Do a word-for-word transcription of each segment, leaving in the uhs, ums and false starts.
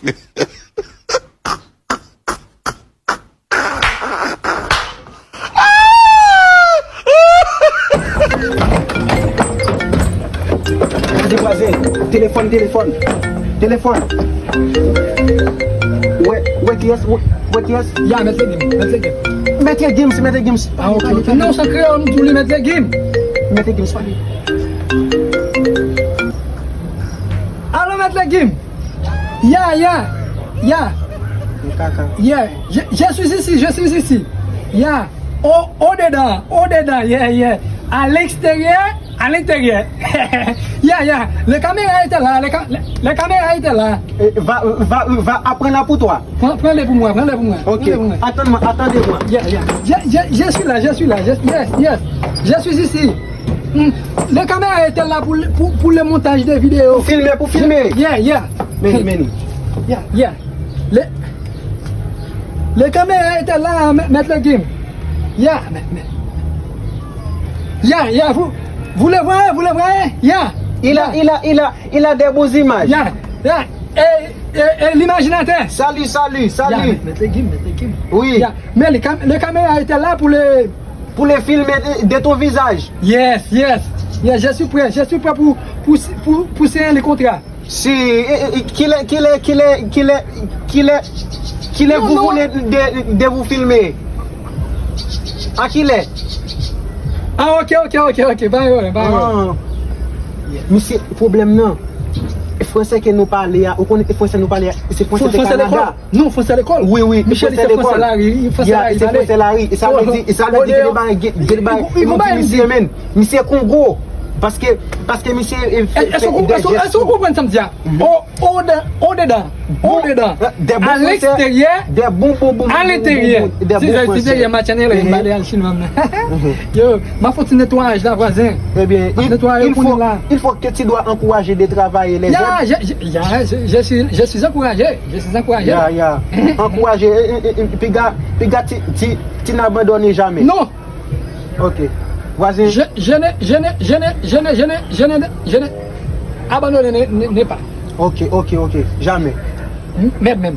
Gade vwazen, telefòn, telefòn, telefòn. Wè, wè kiyès, wè, wè kiyès? Ya, Mèt Legim, Mèt Legim. Mèt Legim, se Mèt Legim. Ah, ok, ok. Non, se kreyòl, m tou li, Mèt Legim. Mèt Legim, se pa li. Alo, Mèt Legim. Ya, ya, ya. Kaka. Yeah, je, je suis ici, je suis ici. Ya. Au, au dedans, au dedans, yeah, yeah. À l'extérieur, à l'intérieur. Ya, ya. Les caméras étaient là, les, ca- les, les caméras étaient là. Eh, va, va, va, apprends-la pour toi. Pran, pran le pou mwen, pran le pou mwen. Ok. Pran le pou mwen. Attends-moi, attendez-moi. Yeah, yeah. Je, je, je suis là, je suis là. Je, yes, yes. Je suis ici. Hmm. Le caméra étaient là pour, pour, pour le montage des vidéos. Pou filme, pou filme. Yeah, yeah. Meni, meni. Yeah, yeah. Le, le caméra étaient là, Mèt Legim. Ya, mè, mè. Ya, ya, vous, vous le voyez, vous le voyez? Ya. Il a, il a, il a, il a des beaux images. Ya, ya. Et, et, et l'imaginateur. Salut, salut, salut. Ya, Mèt Legim, Mèt Legim. Oui. Ya. Mais le, cam- le caméra était là pour le... Pour le filmer de, de ton visage. Yes, yes. Yes, je suis prêt, je suis prêt pour, pour, pour, pour signer le contrat. Si, e, e, e, kilè, kilè, kilè, kilè, kilè, kilè vous voulez de, de vous filmer? A kilè? Ah, ok, ok, ok, ok. Ba yo, ba yo. Ah. Misye, pwoblèm nan, franse ke nou pale a, ou konnen ke franse nou pale a, se franse de Kanada. Non, franse lekòl. Wi, wi, Michel, franse lekòl. Franse lari, franse lari, se franse lari. E sa vle di, e sa vle di gen de bagay, gen de bagay, e nou di misye menm. Misye Kongo. Paske, paske misye, e, fè, èske w konprann sa m di a? Au, au dedans, au dedans, au dedans. À l'extérieur, à l'intérieur. Si se derye match an, lè m pale al chinwa m nan. Yo, m ap fè yon ti netwayaj la, vwazen. Ebyen, il faut, il faut que tu dois encourager de travailler les autres. Ya, je, je, ya, je, je suis, je suis encouragé. Je suis encouragé. Ya, ya. Ankouraje, e, e, e, piga, piga ti, ti, ti n abandone jamè. Non. Ok. Vwazen. Je, je ne, je ne, je ne, je ne, je ne, je ne, je ne abandonne ne, ne, ne pas. Ok, ok, ok. Jamè. Mèm, mèm.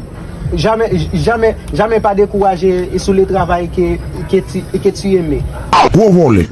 Jamè, jamè, jamè pa dekouraje sou le travay ke, ke ti, ke ti renmen. Gwo vòlè.